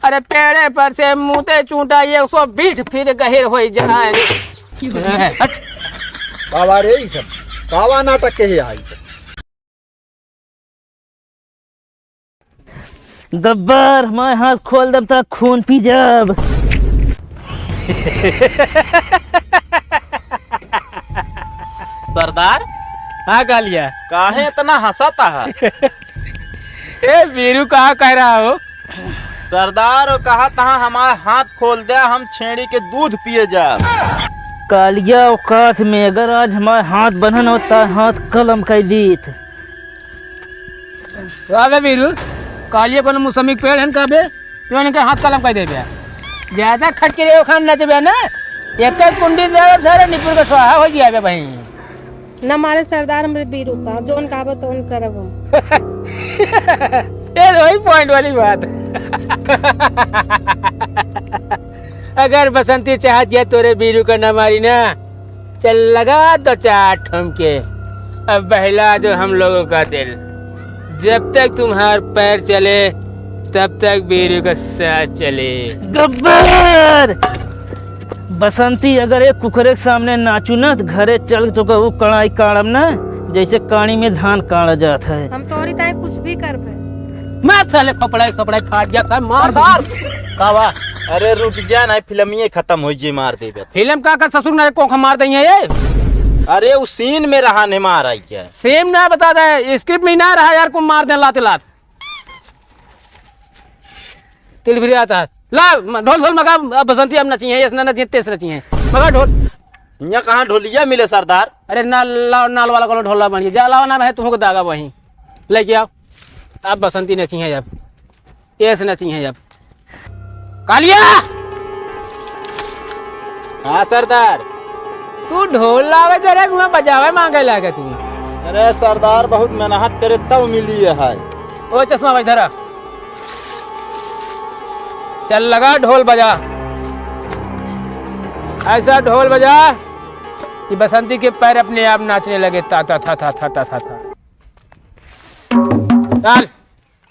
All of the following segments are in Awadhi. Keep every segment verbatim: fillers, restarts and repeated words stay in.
अरे पेड़े पर से मूते चूंटा एक सौ बीस फीट गहिर होइ जाए। हट। बाबा रे, ई सब कावा नाटक के है, ई सब। गब्बर, हमार हाथ खोल देब त खून पी जाब। सरदार। हाँ, कालिया। काहे इतना हंसत है? ए, बीरू, का कह रहा हो? सरदार, वो कहा तहा हमार हाथ खोल दे, हम छेड़ी के दूध पिए जाब। कालिया औकात में, अगर आज हमार हाथ बन्हन होता, हाथ कलम कर दीत। वाह बे बीरू, कालिया कोनो मौसमी के पेड़ हन का बे, जो इनके हाथ कलम कर देबे। ज्यादा खटके रे ओखान नचबे ना, एक एक कुंडी देबे, सारे निपुर के स्वाहा हो जाबे भाई। ना मारे सरदार, हमरे बीरू का, जौन कहबो तौन करब हम। ये तो वही point वाली बात। अगर बसंती चाहत या तोरे बीरू का ना मारी ना, चल लगा दो चार ठुमके, अब बहला दो हम लोगों का दिल। जब तक तुम्हार पैर चले, तब तक बीरू का साथ चले। गब्बर! बसंती, अगर एक कुकरे के सामने नाचू ना, तो घरे चल के तोका ऊ कड़ाई काड़ब ना, जैसे काड़ी में धान काड़ा जात है। हम तोरी ताई कुछ भी करबे। मैं साले खपड़ाई, खपड़ाई फाट गया था, मार सरदार! का बा? अरे रुक जा ना, फिल्मिये खत्म हो जे, मार देबे। फिल्म का, का ससुर ना को मार दइए ये? अरे उ scene में रहा ने मार आई क्या? Scene ना बता दे, script में ना रहा यार, को मार दे लाते लात। तिल फिर आता है। ला, म-, ढोल, ढोल मगा, अब बसंती अब नचिहैं, ऐसे ना नचिहैं, तेज नचिहैं। मगा ढोल। हियाँ कहाँ ढोलिया मिले सरदार? अरे नाल, ला-, नाल वाला कोनो ढोला बढ़िया। जा लावा ना भाई, तुहूँ को दागा वहीं। लेके आओ। अब बसंती नचिहैं अब। ऐसे नचिहैं अब। कालिया! हाँ सरदार। तू ढोल लावे जरे, मैं बजावे मांगे लागे तू। अरे सरदार, बहुत मेहनत करे तब मिली है। ओ चश्मा भाई धरा। चल लगा ढोल बजा, ऐसा ढोल बजा कि बसंती के पैर अपने आप नाचने लगे। ता, ता, था, था, था, था, था, था। चल,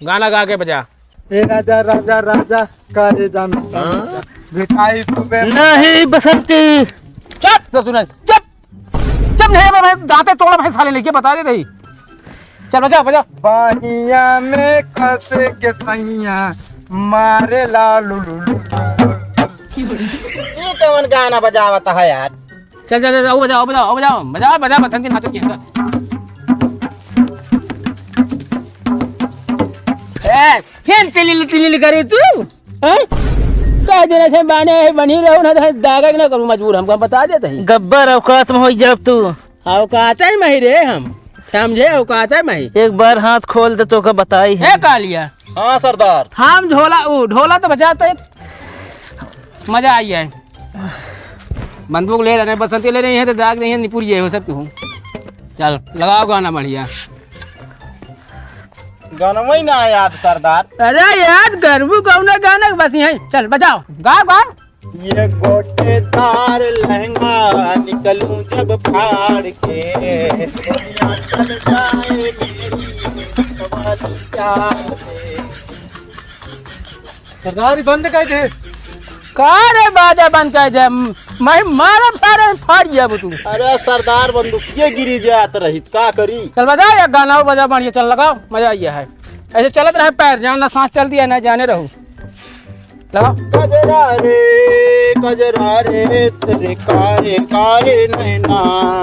गाना गा के बजा। ए राजा, राजा, राजा, का रे जान, हाँ? मिठाई खूबे नहीं, बसंती। चुप, ससुर, चुप। चुप नहीं, मैं दांते तोड़ा भाई साले, लेके बता दे रही। चल बजा, बजा। बाहिया में कस के सैया मारे ला लुलु लुलु। ये कौन गाना बजावत है यार? चल, चल, चल, आओ बजाओ, आओ बजाओ, आओ बजाओ, बजा, बजा, बसंती नाचत किया। ए, फिर तिलिल, तिलिल करे तू? हैं? कह देने से बाने है, बनी रहो ना, तो दागा के ना करूँ मजबूर, हमको हम बता देते हैं। गब्बर, औकात में होई जाब तू। औकात है मही रे हम, समझे, औकात है मही। एक बार हाथ खोल दे तो का बताई है। ए कालिया। हाँ सरदार। हम ढोला, ऊ ढोला तो बजाते, मजा आई है। बंदूक ले रहे, बसंती ले रही है तो दाग नहीं है, निपुर ये हो सब हो। चल लगाओ गाना बढ़िया। गाना वही ना याद सरदार। अरे याद करबू कौना गाना के बस यही। चल बजाओ, गाओ, गाओ। ये गोटेदार लहंगा निकलूं जब फाड़ के, दुनिया चल जाए मेरी मतवाली चाल के। सरदार, ई बंद कर दे। का रे बाजा बंद कर दे? मैं मारब सारे, फाड़ दिया वो तू। अरे सरदार, बंदूकिये गिरी जात रही, का करी? चल बजा या गाना, बजा बढ़िया, चल लगाओ, मजा आइया है। ऐसे चलत रहे पैर, जान ना सांस चल दिया ना जाने रहू। लगाओ। कजरा रे, कजरा रे, तेरे कारे, कारे नैना,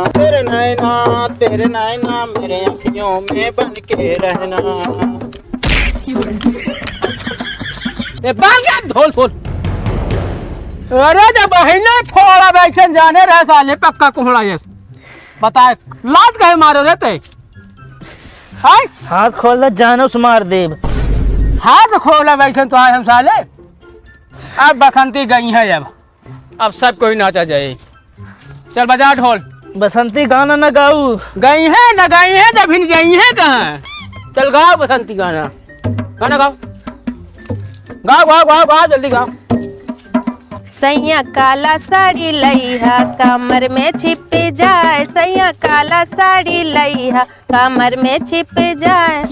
तेरे नैना, तेरे नैना मेरे आँखियों में बन के रहना। ए, बाल का ढोल फोड़। अरे, जब बहिने फोड़ा, वैसे जाने रहे साले, पक्का कोहड़ा ये। बताए, लात काहे मारो रे ते? हैं? हाथ खोल दे, जानो से मार देब। हाथ खोला वैसे तो आए हम साले। अब बसंती गई है अब। अब सब कोई नाचा जाए। चल बजा ढोल। बसंती गाना न गाऊ। गई है न गई है, जब हिन गई है कहाँ? चल गाओ बसंती गाना। गाना गाओ। गाओ, गाओ, गाओ, गाओ, जल्दी गाओ। सैया काला साड़ी लइहा, कमर में छिप जाए। सैया काला साड़ी लइहा, कमर में छिप जाए।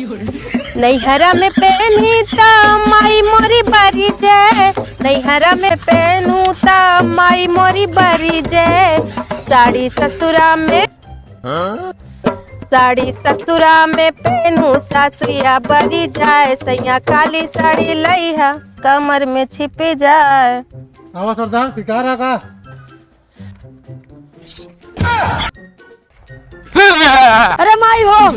नैहरा में पहनी त माई मोरी बरी जय, नैहरा में पहनू ता माई मोरी बरी जय, साड़ी ससुरा में, साड़ी ससुरा में पहनू सासुया बरी जाए, सैया काली साड़ी लइहा कमर में छिपी जाए। आवा सरदार, शिकार है का? अरे माई हो।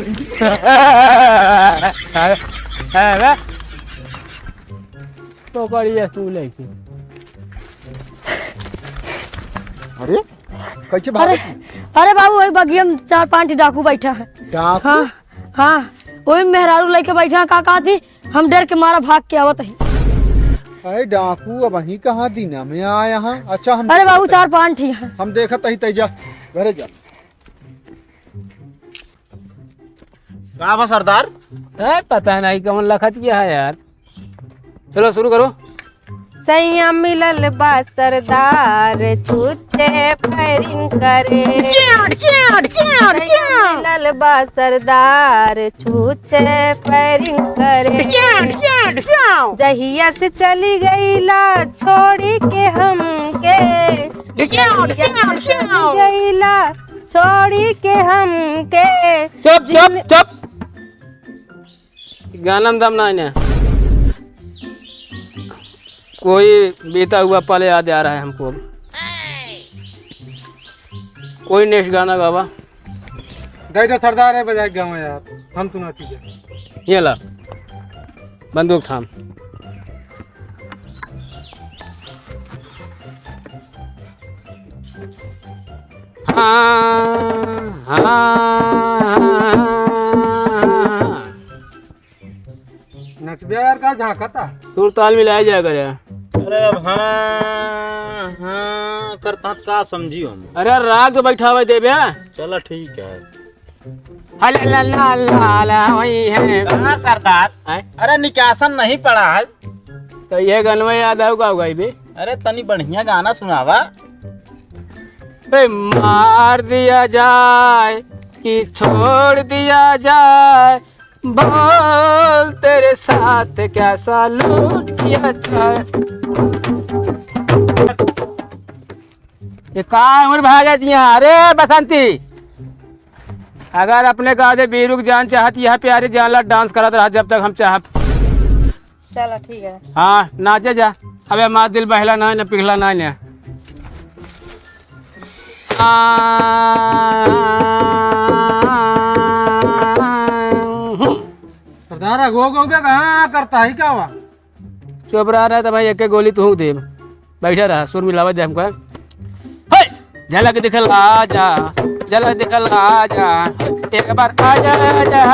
अरे, पकड़िए तू लेके। अरे, कैसे भागे अरे, तू? अरे बाबू, वही बगिया में चार पांच डाकू बैठा है। डाकू? हाँ, हाँ, वही मेहरारू लेके बैठा है, का कहती? हम डर के मारा भाग के आवत ही। अरे डाकू, अबहीं कहाँ दिना में आया है? अच्छा, हम अरे बाबू, चार पांच ही हैं। हम देखत ही, तै जा, घरे जा। का बा सरदार? ए, पता नहीं कौन लखत किया है यार। चलो शुरू करो। सैया मिलल बा सरदार, छुच्छे फायरिंग करे। क्याट, क्याट, क्याट, सैया क्याट। मिलल बा सरदार, छुच्छे फायरिंग करे। क्याट, क्याट, क्याट। जहिया से चली गईला छोड़ी के हमके, क्याट, जहिया से क्याट, चली क्याट। गईला छोड़ी के हमके। चुप, चुप, जिन- चुप। गाना में दम ना है ना। कोई बीता हुआ पल याद आ रहा है हमको। कोई नेक्स्ट गाना गावा। दे दो सरदार, है बजाए गावा यार, हम सुना चीजें। ये ला, बंदूक थाम। हाँ, हाँ, हाँ, हाँ। नचबे यार, का झांकता? सुर ताल मिलाया जाया करे। अरे अब हाँ, हाँ करता त का समझी हम? अरे राग तो बैठावे देबे। चला ठीक है। हला ला ला ला ला वही है। कहाँ सरदार? हैं? अरे निकासन नहीं पड़ा है। तो ये गनवा याद आऊ का गाइबे? अरे तनी बढ़िया गाना सुनावा। ए, मार दिया जाए कि छोड़ दिया जाए, बोल तेरे साथ क्या सलूक किया जाए। ये का उम्र भागे दिया? अरे बसंती, अगर अपने गाँव दे बीरू के जान चाहत, यह प्यारी जान ला डांस करत रहा जब तक हम चाहब। चलो, ठीक है। हाँ, नाचे जा। अबे हमार दिल बहला ना, न पिघला ना, न। सरदार, अगो, अगो, बे, कहाँ करता है, क्या हुआ? चुप रहा, नहीं तो भाई, एक एक गोली तू देब। बैठा रहा, सुर मिलावा दे हमको। हे! झलक दिखला जा, झलक दिखला जा, एक बार आ जा, आ जा।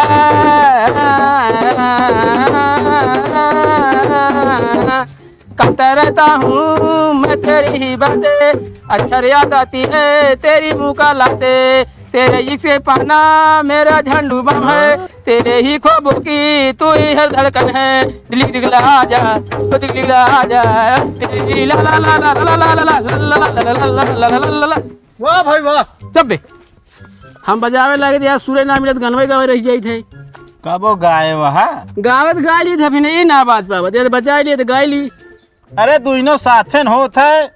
करता रहता हूँ मैं तेरी ही बातें, अक्षर याद आती है तेरी मुँह का लाते। तेरे इश्क से पाना मेरा झंडू बम है, हाँ। तेरे ही ख्वाबों की तू ही हर धड़कन है। दिल दिखला जा, ओ दिल दिखला जा, ला ला ला। वाह भाई वाह। तब बे, हम बजावे लागे थे यार, सुरे ना मिलत, गनवे गावे रह जाइत है। कबो गाए वहा? गावत गा ली थे, फिर ये ना बात पावत, ये तो बजा लिए तो गा ली। अरे दुइनो साथेन होत है।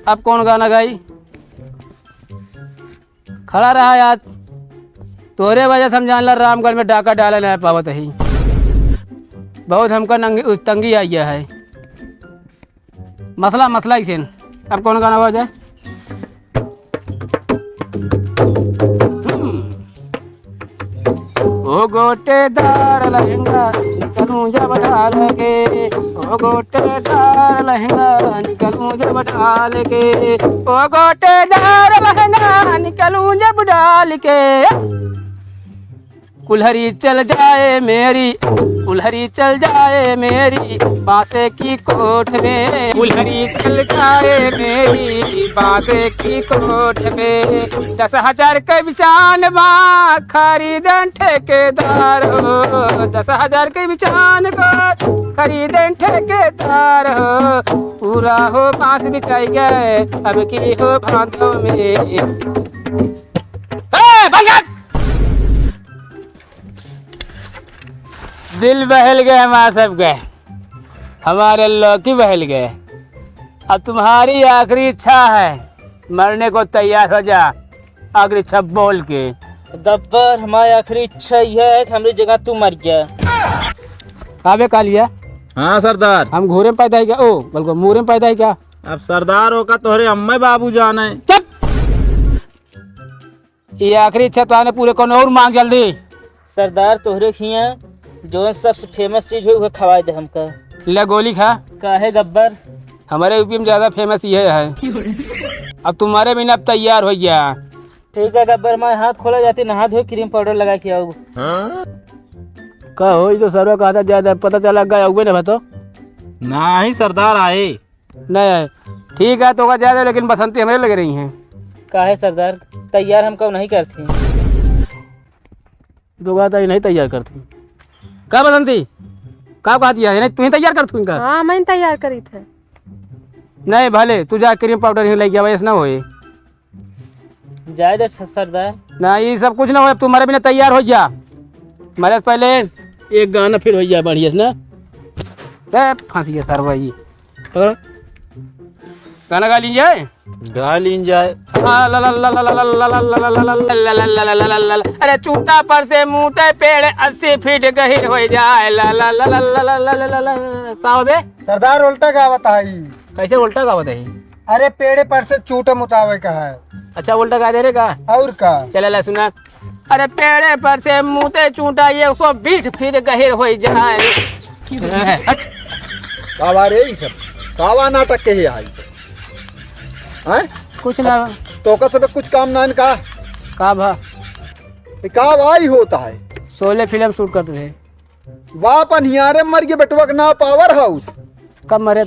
अब कौन गाना गाई? खड़ा रहा यार, तोरे वजह से हम जान ला रामगढ़ में डाका डाले ना पावत ही। बहुत हमका नंगी, तंगी आई है। मसला, मसला इसे। अब कौन गाना हो जाए? हम्म। ओ गोटेदार लहंगा निकलूं जब डाल के, ओ गोटेदार लहंगा निकलूं जब डाल के, ओ गोटेदार लहंगा निकलूं जब डाल के। कुल्हरी चल जाए मेरी, कुल्हरी चल जाए मेरी बांसे की कोठ में, कुल्हरी चल जाए मेरी बांसे की कोठ में। दस हजार के बिचान बा खरीदन ठेकेदार हो, दस हजार के बिचान को खरीदन ठेकेदार हो। पूरा हो बांस बिचाई गए अब की हो भादों में। ए, बंद कर! दिल बहल गए हमार सबके। हमारे लौकी बहल गए। अब तुम्हारी आखिरी इच्छा है, मरने को तैयार हो जा, आखिरी इच्छा बोल के। गब्बर, हमारी आखिरी इच्छा यह है कि हमारी जगह तू मर जा। का बे, का लिया? हाँ सरदार। हम घूरे में पैदा है क्या? ओ, बल्कि मूरे में पैदा है क्या? अब सरदार होका तोहरे अम्मे बाबू जाने। चुप! ये आखिरी इच्छा तो आने पूरे, कौनो और मांग जल्दी। सरदार, तोहरे खिया जौन सबसे फेमस चीज हो, उहे खवाए दे हमका। ले गोली खा। काहे गब्बर? हमारे यूपी में ज्यादा फेमस ये है। अब तुम्हारे बिना अब तैयार हो गया। ठीक है गब्बर, मैं हाथ खोला जाती, नहा धो क्रीम पाउडर लगा के आऊ। का हो, ये तो सरवा कहा था ज्यादा, पता चला गया हुए ना तो। नाही सरदार आए। नहीं आए। ठीक है, तो का ज्यादा, लेकिन बसंती हमारे लगे रही हैं। काहे सरदार, तैयार हमका नहीं करती। तो का तई नहीं तैयार करती। का बसंती? का कहती है? नहीं, तू ही तैयार करती इनका? हाँ, मैं तैयार करी थे। नहीं, भले, तू जा क्रीम पाउडर ही लेके आवा, ऐसा ना होए। जाए दे छ-, सरदार। ना, ये सब कुछ ना होए, अब तू हमारे बिना तैयार हो जा। हमारे से पहले एक गाना फिर हो जाए बढ़िया से ना। ए, फंस गया सरवा ये। पकड़ो। गाना गा लीन जाए? गा लीन जाए। ला ला ला ला ला ला ला ला ला ला ला ला ला ला ला ला ला ला ला। अरे चूटा पर से मूटे पेड़ अस्सी फीट गहिर हो जाए। ला ला ला ला ला ला ला ला ला। का हो बे? सरदार उल्टा गावत है। कैसे उल्टा गावत है? अरे पेड़े पर से चूटा मुतावे का है। अच्छा उल्टा गा दे रे का? और का? चले ला सुना। अरे पेड़े पर से मूते चूटा एक सौ बीस फीट गहिर हो जाए। हट। कावा रे ई सब? कावा नाटक के है ई सब? हैं? कुछ ना। तोका सब कुछ काम ना का? का भा? ये का भाई होता है? शोले फिल्म शूट करते रहे। बाप अनियारे मर गए बेटवा के नाम पावर हाउस। कब मरे?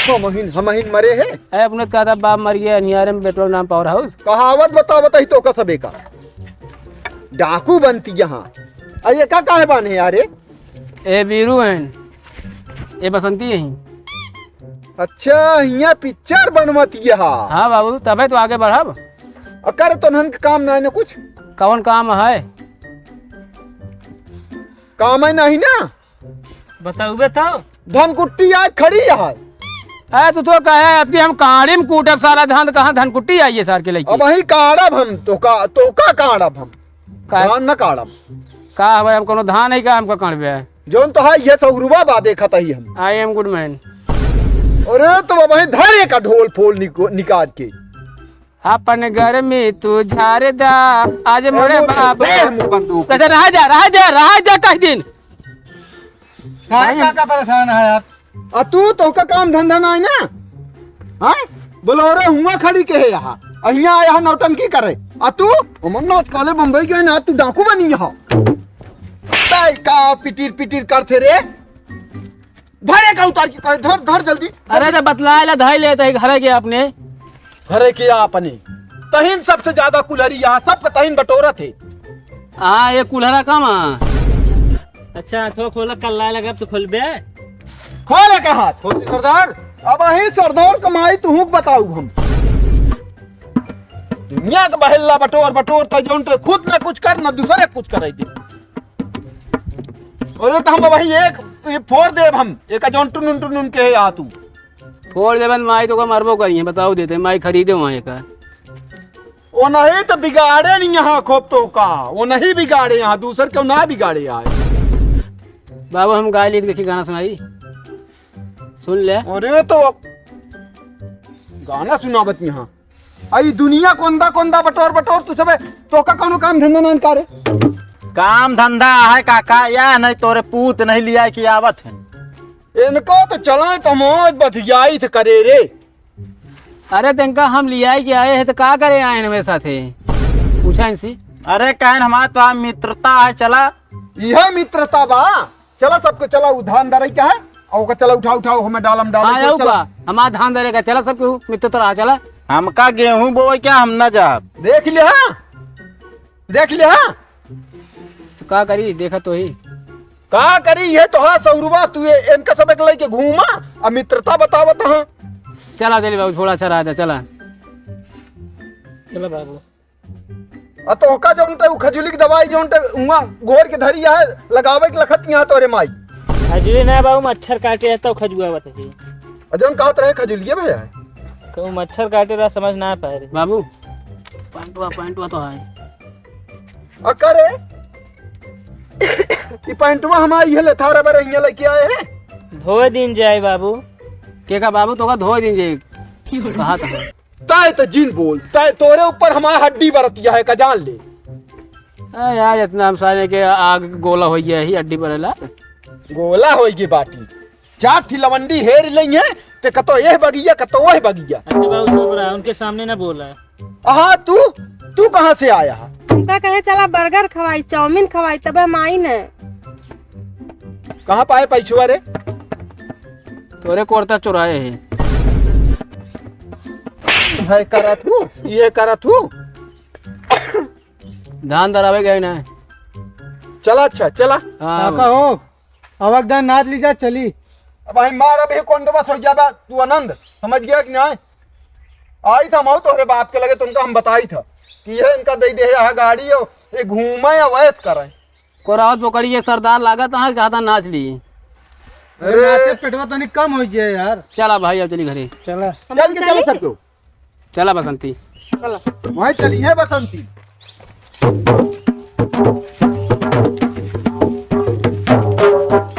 हमहिन, हमहिन मरे है। ए, अपने कहता बाप मर गया अनियारे में बेटवा के नाम पावर हाउस। कहावत बतावत ही तोका सबे का। डाकू बनती यहाँ। अरे का काहे बाने यारे? ए बीरू हैं, ए बसंती हैं। अच्छा, हियाँ पिक्चर बनवत यहाँ। हाँ बाबू, तबे तो आगे बढ़ब। अकर तोहन के काम नाहीं न कुछ। कौन काम है? काम है नहीं ना? बताउबे तो। धनकुट्टी आज खड़ी है। अरे तू तो कहे अब कि हम काड़ी में कूटब साला धान, कहाँ धनकुट्टी आई है सार के लइके? अब वही काड़ब हम, तोका, तोका काड़ब हम। का? धान न काड़ब। का हवे, हम कोनो धान है का हमका काड़बे? जौन तो है ये सौरुवा बा देखत ही हम। I am good man। अरे तो अब वही धरे का ढोल फोल निको-, निकाल के। अपन गर्मी तू झारे दा, आज ए, मोरे मोरे, बाबू। ए, मुँह बंदूक। अच्छा, रहा जा, रहा जा, रहा जा, कह दिन। काहे काका परेशान है यार? आ तू, तोहका काम धंधा नाहीं ना? हाँ? बोलोरो हुआँ खड़ी के है यहाँ। आ हियाँ आया है नौटंकी करे। आ तू? अमरनाथ काले बम्बई गए ना, तू डाकू बनी यहाँ। ताई का पिटिर पिटिर करते रे? धरे का उतार के करे, धर, धर जल्दी। अरे तो बतलाए ला, धाई लेते हैं घरे के अपने। घरे के अपने। तहिन सबसे ज्यादा कुल्हरी यहाँ, सबका तहिन बटोरत है। हाँ, ये कुल्हरा कम है। अच्छा, हाथवा खोला, कल्ला लगा तो खोलबे। खोले का हाथ? खोल सरदार। अब अही सरदार कमाई तुहूँ के बताऊ हम। दुनिया के बहेल्ला बटोर बटोर त जौन ते खुद न कुछ कर, न दूसरे कुछ करे दे। अरे तो हम वही एक, ये फोड़ देब हम, एक जौन टुनुन टुनुन के है आ तू। फोड़ देबन माई तो का मरबो करिए, बताओ देते, माई खरीदे वहाँ का। वो नहीं तो बिगाड़े नहीं यहाँ खूब तो का, वो नहीं बिगाड़े यहाँ, दूसर क्यों ना बिगाड़े आए। बाबू हम गा लिए, देखिए गाना सुनाई, सुन ले। अरे तो गाना सुनावत यहाँ, आई दुनिया कोंदा कोंदा बटोर बटोर तू सबे, तोका कौनो काम धंधा ना करे? काम धंधा है काका, या नहीं तोरे पूत नहीं लिया कि आवत है। इनको तो चलाए तो मौज बधियाई थे करे रे। अरे तेंका हम लियाई के आए हैं तो का करे आए हैं मेरे साथे? पूछा इनसे। अरे कहन हमार तो मित्रता है, चला। यह मित्रता बा? चला सबके चला, उ धान दरई का है, और ओका चला उठा उठाओ, हमें डालम डाले हाँ, के आऊ चला। का? हमार धान दरे का, चला सबके मित्रता रहा, चला। हमका गेहूं बोए क्या, हम ना जाब। देख ले हाँ, देख ले हाँ। तो का करी, देखा तो ही। का करी, ये तो हाँ सौरुवा, तू ये इनका सब एक लेके घूमा, अब मित्रता बतावत हाँ। चला चली बाबू, थोड़ा सा रहा था, चला। चला बाबू। आ तोहका जौन ते उ खजुली के दवाई जौन ते उहाँ घोर के धरी है, लगावे के लखत यहाँ तोरे माई। खजुली ना बाबू, मच्छर काटे है तो खजुआवत है। अजन कहत रहे खजुलिया भैया है। तो मच्छर काटे रहा, समझ ना पाए रहे। बाबू, पैंटवा, पैंटवा तो है। अका रे, ई पैंटवा हमार इहे ले थारा बरे हियां लेके आए हैं। धोए दिन जाए बाबू। के का बाबू, तोका धोए दिन जाए? कहा था? तय तो जिन बोल, तय तोरे ऊपर हमार हड्डी बरतिया है का, जान ले। अरे यार, इतना हम सारे के आग गोला हो गया ही हड्डी बरेला। गोला होई गी बाटी। चार ठी लवंडी हेर लई है, ते कतो एह बगिया, कतो वह बगिया। अच्छा बाबू, चुप रहा, उनके सामने ना बोला। हाँ, तू, तू कहाँ से आया है? हमका कहे चला बर्गर खवाई, चाउमीन खवाई, तबे हम आई न। कहाँ पाए पैसवा रे? तोरे कोरता चुराए है। है करत हूँ, ये करत हूँ। धान दरावे गए ना। चला अच्छा, चला। हाँ। काका हो, अब एक दान नाच लीजा, चली। अब भाई मार, अभी कोंडवा हो जाबा तू आनंद, समझ गया कि नहीं? आई था मऊ तोहरे बाप के लगे, तुमका हम बताई था कि ये इनका दे दे है गाड़ी, और ये घूमे या वैस करे। कोरावत पकड़ी ये सरदार लागत है, कहा था नाच ली। अरे अरे। नाचे पेटवा तनी कम हो गया यार। चला भाई, अब चली घरे। चला। चल के चलो सब क्यों? चला बसंती। चला। वहीं चलिए बसंती।